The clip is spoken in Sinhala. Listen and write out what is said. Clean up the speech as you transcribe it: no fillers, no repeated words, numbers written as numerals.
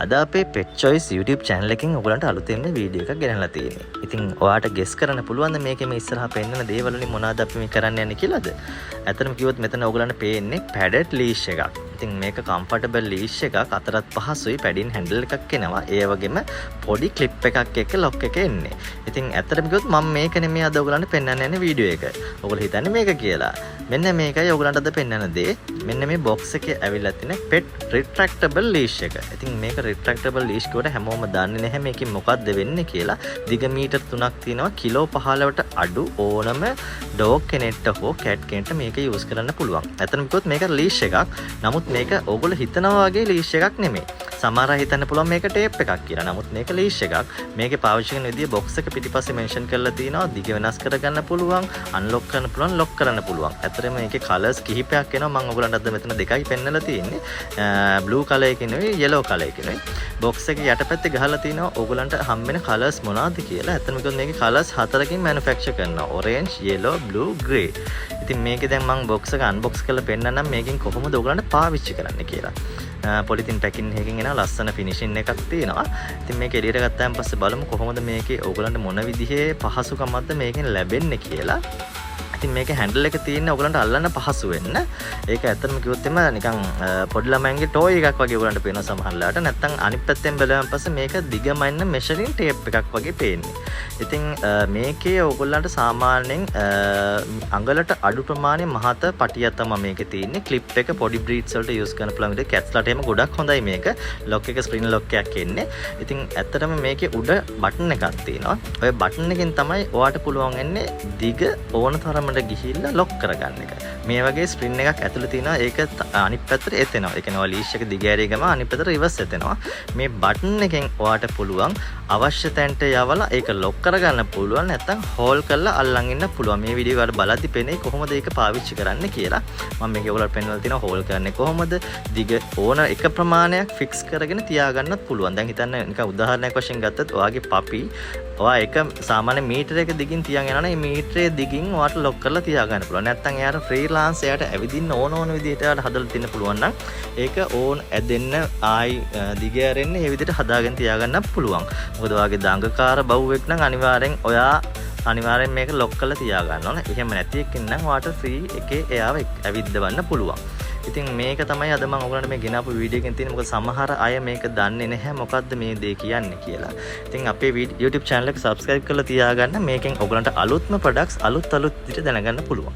අද අපේ Pet Choice YouTube channel එකෙන් ඔයගලන්ට අලුතෙන්ම වීඩියෝ එකක් ගෙනල්ලා තියෙන්නේ. ඉතින් ඔයාට ගෙස් කරන්න පුළුවන්ද මේකේ මේ ඉස්සරහා පෙන්නන දේවල් වලින් මොනවද අපි මේ කරන්න යන්නේ කියලාද? ඇත්තටම කිව්වොත් මෙතන ඔයගලන්ට පේන්නේ padded leash එකක්. ඉතින් මේක comfortable leash එකක්, අතරත් පහසුයි, පැඩින් හැන්ඩල් එකක් එනවා. ඒ වගේම පොඩි ක්ලිප් එකක් එක්ක ලොක් එක එන්නේ. ඉතින් ඇත්තටම කිව්වොත් මම මේක නෙමෙයි අද ඔයගලන්ට පෙන්වන්න යන්නේ වීඩියෝ එක. ඔයගොල්ලෝ හිතන්නේ මේක කියලා. මෙන්න මේකයි ඔයගලන්ට අද පෙන්වන දේ. මෙන්න මේ බොක්ස් එකේ ඇවිල්ලා තියෙන pet retractable leash එක. ඉතින් මේක retractable leash කියවට හැමෝම දන්නේ නැහැ මේකෙන් මොකද්ද වෙන්නේ කියලා. දිග මීටර් 3ක් තියෙනවා. කිලෝ 15ට අඩු ඕනම ඩොග් කෙනෙක්ට හෝ කැට් කෙනෙක්ට මේක යූස් කරන්න පුළුවන්. ඇත්තටම කිව්වොත් මේක ලීෂ් එකක්. නමුත් මේක ඕගොල්ලෝ හිතනවා වගේ ලීෂ් එකක් නෙමෙයි. සමහර අය හිතන්න පුළුවන් මේක ටේප් එකක් කියලා. නමුත් මේක ලීෂ් එකක්. මේකේ පාවිච්චි කරන විදිය බොක්ස් එක පිටිපස්සේ මෙන්ෂන් කරලා තියෙනවා. දිග වෙනස් කරගන්න පුළුවන්, අන්ලොක් කරන්න පුළුවන්, ලොක් කරන්න පුළුවන්. ඇත්තටම මේකේ කලර්ස් කිහිපයක් එනවා. මම ඔයගොල්ලන්ට අද මෙතන දෙකයි පෙන්නලා තියෙන්නේ. බ්ලූ කලර් එකකිනුයි යෙලෝ කලර් එකකිනුයි. බොක්ස් එකේ යටපැත්තේ ගහලා තිනවා ඕගොල්ලන්ට හම්බෙන කලර්ස් මොනවද කියලා. ඇත්තටම කිව්වොත් මේකේ කලර්ස් හතරකින් මැනුෆැක්චර් කරනවා. Orange, yellow, blue, grey. ඉතින් මේකේ දැන් මම බොක්ස් එක අන්බොක්ස් කරලා පෙන්නන්නම් මේකෙන් කොහොමද ඔයගොල්ලන්ට පාවිච්චි කරන්න කියලා. පොලිතින් පැකින් එකකින් එනවා, ලස්සන ෆිනිෂින් එකක් තියෙනවා. ඉතින් මේක එළියට ගත්තාන් පස්සේ බලමු කොහොමද මේකේ ඕගොල්ලන්ට මොන විදිහේ පහසුකමක්ද මේකෙන් ලැබෙන්නේ කියලා. ඉතින් මේකේ හැන්ඩල් එක තියෙන්නේ ඔයගලන්ට අල්ලන්න පහසු වෙන්න. ඒක ඇත්තටම කිව්වොත් එම නිකන් පොඩි ළමයින්ගේ ටෝයි එකක් වගේ ඔයගලන්ට පේනවා සමහර වෙලාවට. නැත්තම් අනිත් පැත්තෙන් බැලුවම පස්සේ මේක දිගම එන්න මෙෂරින් ටේප් එකක් වගේ පේන්නේ. ඉතින් මේකේ ඔයගොල්ලන්ට සාමාන්‍යයෙන් අඟලට අඩු ප්‍රමාණය මහත පටියක් තමයි මේකේ තියෙන්නේ. ක්ලිප් එක පොඩි බ්‍රීඩ්ස් වලට යූස් කරන්න පුළුවන් විදිහට කැට්ස්ලාට එහෙම ගොඩක් හොඳයි මේක. ලොක් එක ස්ප්‍රින්ග් ලොක් එකක් එන්නේ. ඉතින් ඇත්තටම මේකේ උඩ බටන් එකක් තියෙනවා. ඔය බටන් එකෙන් තමයි ඔයාට පුළුවන් වෙන්නේ දිග ඕන තරමට ගිහිල්ලා ලොක් කරගන්න එක. මේ වගේ ස්ප්‍රින්ග් එකක් ඇතුළේ තියෙනවා. ඒක අනිත් පැත්තට එතෙනවා. ඒ කියන්නේ ඔයා ලීෂ් එක දිග ඇරිය ගමන් අනිත් පැත්තට රිවර්ස් එතෙනවා. මේ බටන් එකෙන් ඔයාට පුළුවන් අවශ්‍ය තැනට යවලා ඒක ලොක් කරගන්න පුළුවන්, නැත්නම් හෝල්ඩ් කරලා අල්ලන් ඉන්න පුළුවන්. මේ වීඩියෝ එකට බලද්දි පෙනේ කොහොමද ඒක පාවිච්චි කරන්න කියලා. මම මේක ඔයාලට පෙන්වලා තිනවා හෝල්ඩ් කරන්නේ කොහොමද, දිග ඕන එක ප්‍රමාණයක් ෆික්ස් කරගෙන තියාගන්නත් පුළුවන්. දැන් හිතන්න නිකන් උදාහරණයක් වශයෙන් ගත්තොත් ඔයාගේ පපි ඔයා එක සාමාන්‍ය මීටර එක දිගින් තියන් යනවා නම් ඒ මීටරේ දිගින් ඔයාට ලොක් කරලා තියාගන්න පුළුවන්. නැත්නම් එයාට ෆ්‍රීලාන්ස් එයාට ඇවිදින්න ඕන ඕන විදිහට එයාට හදලා දෙන්න පුළුවන් නම් ඒක ඕන ඇදෙන්න ආයි දිග ඇරෙන්න ඒ විදිහට හදාගෙන තියාගන්නත් පුළුවන්. මොකද ඔයාගේ දඟකාර බව්වෙක් නම් අනිවාර්යෙන් ඔයා අනිවාර්යෙන් මේක ලොක් කරලා තියාගන්න ඕන. එහෙම නැති එකකින් නම් ඔයාට ෆ්‍රී එකේ එයාව ඇවිද්දවන්න පුළුවන්. ඉතින් මේක තමයි අද මම ඔයගලන්ට මේ ගෙනාපු වීඩියෝ එකෙන් තියෙන්නේ. මොකද සමහර අය මේක දන්නේ නැහැ මොකද්ද මේ දේ කියන්නේ කියලා. ඉතින් අපේ YouTube channel එක subscribe කරලා තියාගන්න. මේකෙන් ඔයගලන්ට අලුත්ම products අලුත් අලුත් විදිහට දැනගන්න පුළුවන්.